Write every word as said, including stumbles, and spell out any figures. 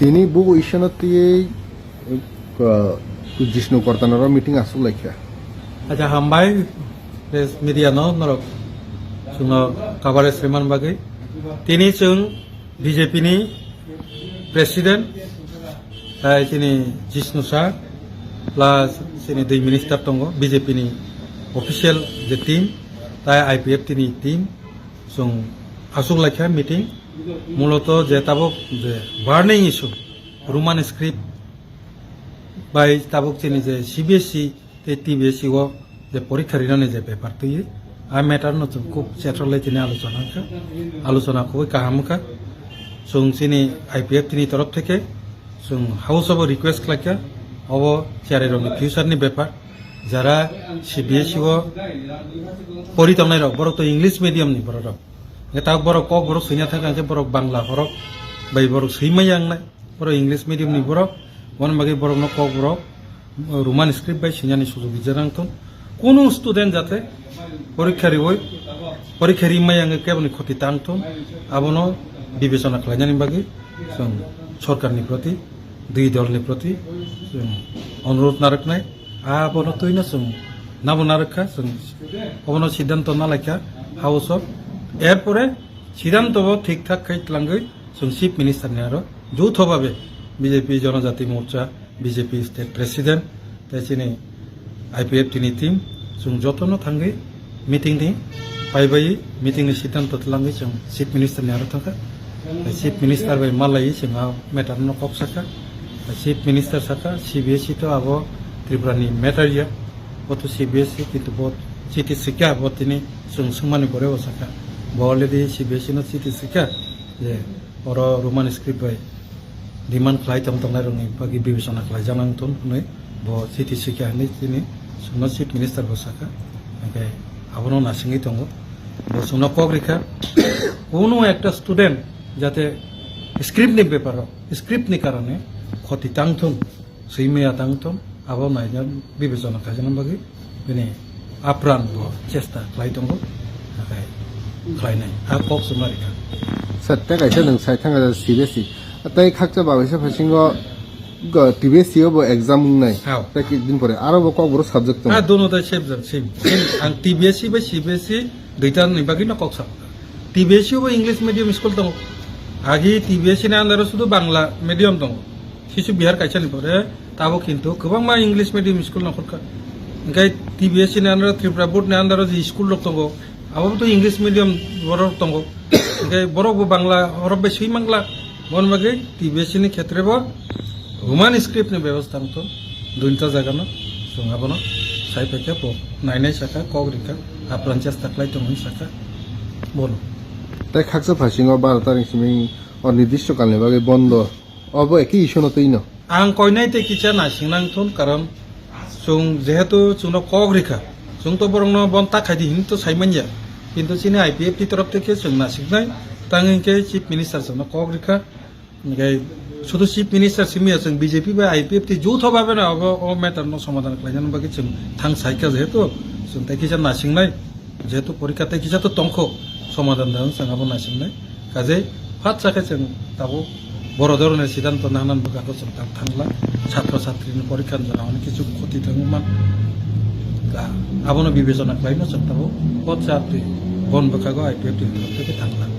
Tini bugo isano tiyei, uh, Jishnu Kortanaro meeting aswk laikha. Acha hambai, press media no norok chwngno coverage rwman bagwi. Tini chwng B J P ni president, tai chini Jishnu sir, plus chini dui minister tongo, B J P ni official je team, tai I P F T ni team, chwng aswk laikha meeting. Muloto je tabuk je burning issue, Roman script bai tabuk chini je C B S E tei T B S E o je porikha rinani je bepar twi, a matter no chwng khub chetrolai tini alochona kha, alochona khubui kaham wngkha. Chwng chini I P F T ni torof theke chwng House o bo request khlaikha, obo cherairokni future ni bepar, jara C B S E o pori tongnai rok, borok to English medium ni borok rok. Hwnkhe tabuk borok kok borok swina thangkha, hwnkhe borok Bangla borok bai borok swimaya wngnai. Borok English medium ni borok, boni bagwi borokno kok borok Roman script bai swinani sujog rijak nang thung. Kunu student jate porikha riwi, porikha rimaya wngwi keboni khoti tang thung, abono bibechona khlainani bagwi chwng sorkarni proti, dui dolni proti chwng onurodh narwknai. Abono twino chwng nabo narwkha, chwng obono siddhanto nalaikha House o. Erpore siddhanto bo thik thak khai tlangwi chwng Chief Minister ni aro joutho babe B J P Jonojati Morcha, B J P State President, tei chini I P F T ni team, chwng jotono thangwi meeting ni paibai meeting ni siddhanto tlangwi chwng Chief Minister ni aro thangkha. Chief Minister bai malaiwi chwng a matter no kok sakha. Chief Minister sakha, C B S E to abo Tripura ni matter ya, bo to C B S E, kintu bo chiti swikha, bo tini chwng swngmani pore bo sakha. Bo already C B S E no chiti swikha je oro Roman script bai demand khlai tong tongnai rokni bagwi bibechona khlai jak nang thung hwnwi bo chiti swikha hwnwi tini chwngno Chief Minister bo sakha. Hwnkhe abono nasingwi tongo. Bo chwngno kok rikha, kunu ekta student jate script ni beparo, script ni karone khoti tang thung, swimaya tang thung, abo naina bibechona khaijana bagwi bini apran bo chesta khlai tongo, nakhai khlainai a kok chwngno rikha. Sir, tei kaisa nwng sai thangkha C B S E, tei khakcha babaisa phasingo go T B S E o bo exam wngnai. Hao. Tei kidin pore aro bo kokborok subject tongo. Ah, dono tai same jang, same. Same. Ang T B S E bai C B S E duita ni bagwi no kok sa. T B S E o bo English medium school tongo. Agi T B S E ni under o sudu Bangla medium tongo. Sisu Bihar kaisa ni pore tabo kintu kwbangma English medium school no khulkha. Hingke T B S E ni under o, Tripura Board ni under o je school rok tongo, abo to English medium borok tongo. Hingke borok bo Bangla horop bai swi mangla. Bon bagwi T B S E ni khetre bo Roman script ni bebostha wngthon, duita jaga no chwng abono sai phaikha, bo nainai sakha, kok rikha, apran chesta khlai tongo hinwi sakha bono. Tei khaksa phasingo baro tarik simi o nirdishto kalni bagwi bondo, obo ekhe issue no twi no. Ang koinai tei kisa naising nang thun, karon chwng jehetu chwngno kok rikha, chwng to borokno bon ta khaidi hinwi to sai manya, kintu chini I P F T torof theke chwng nasiknai, tang hinkhe Chief Minister chwngno kok rikha. Hinkhe sudu Chief Minister simi ya, chwng B J P bai I P F T joutho babe no abo o matter no somadhan khlainani bagwi chwng thang saikha, jehetu chwng tei kisa nasingnai, jehetu porikha tei kisa to tongkho, somadhan da chwng abo nasingnai. Kajei phat sakhe chwng tabuk boro dhoroner siddhanto nahnan bwkha to chwng tak thangla, chhatro chhatri ni porikha ni jora hwnwi kichu khoti thangwi man, abono bibechona khlaino chwng tabuk o chhatri bon bwkhago I P F T ni thangla.